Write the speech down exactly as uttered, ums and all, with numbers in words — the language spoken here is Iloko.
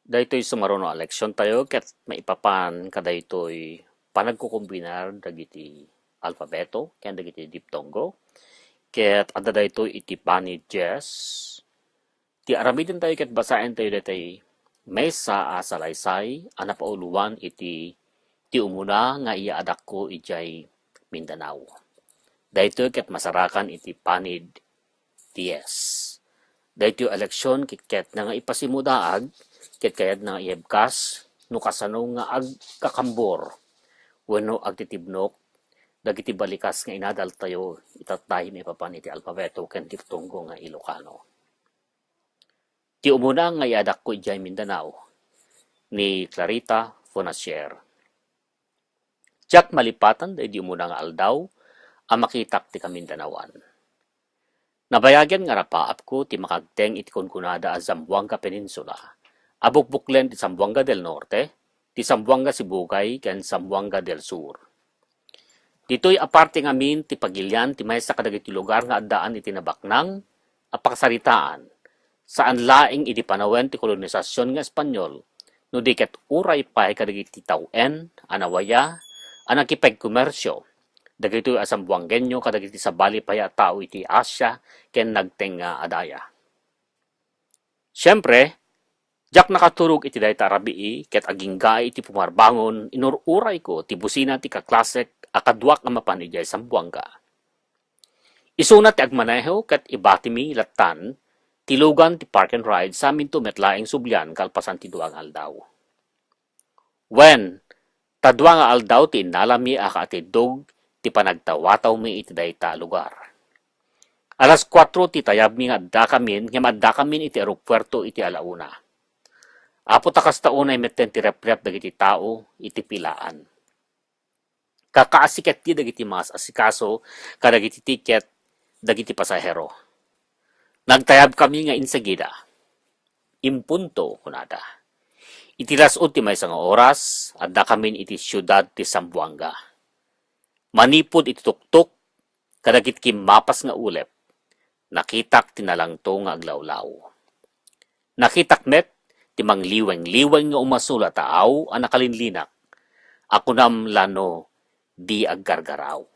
Daytoy sumaruno a leksiontayo ket maipapan kadaytoy panagkukombinar dagiti alpabeto ken dagiti diptongo. Ket adda daytoy iti panid dies. Ti aramidentayo ket basaentayo daytoy maysa a salaysay a napauluan iti Ti Umuna nga Iyaadakko Idiay Mindanao. Daytoy ket masarakan iti panid dies. Daytoy a leksion ket, ket nga ipasimudaag, ket kayatna nga iebkas no kasano nga agkakambor wenno agtitibnok dagiti balikas nga inadaltayo itatta maipapan iti alpabeto ken diptongo nga Ilocano. Ti Umuna nga Iyaadakko Idiay Mindanao, ni Clarita Fonasier. Diak malipatan daydi umuna nga aldaw a makitak ti Kamindanaoan. Nabayagen nga rapaapko ti makagteng iti kunkunada a Zamboanga Peninsula, a bukbuklen ti Zamboanga del Norte, ti Zamboanga Sibugay, ken Zamboanga del Sur. Ditoy a parte ngamin ti pagilian ti maysa kadagiti lugar nga addaan iti nabaknang a pakasaritaan, saan laeng idi panawen ti kolonisasion nga Espanyol, no di ket uray pay kadagiti tawen a nawaya a nakipagkomersio dagitoy a Zamboangueño kadagiti sabali pay a tao iti Asia ken nagtengnga a daya. Siempre, diak nakaturog iti dayta a rabii ket agingga iti pumarbangon, inur-urayko ti busina ti kaklasek a kaduak a mapan idiay Zamboanga. Isuna ti agmaneho ket ibatimi lattan ti lugan ti park and ride sa aminto met laeng sublian kalpasan ti dua nga aldaw. Wen, ta dua nga aldaw ti innalami a kaatiddog ti panagtawatawmi iti dayta a lugar. Alas kuatro ti tayabmi nga addakamin ngem addakamin iti aeropuerto iti alauna. Apo ta kasta unay metten ti reprep dagiti tao iti pilaan. Kakaasi ketdi dagiti maas-asikaso kadagiti tiket dagiti pasahero. Nagtayabkami nga insagida. Impunto, kunada. Iti las-ud ti maysa nga oras, addakamin iti siudad ti Zamboanga. Manipud iti tuktok kadagiti kimmapas nga ulep, nakitak ti nalangto nga aglawlaw. Nakitak met ti mangliweng-liweng nga umasol a taaw a nakalinlinak a kunam la no di aggargaraw.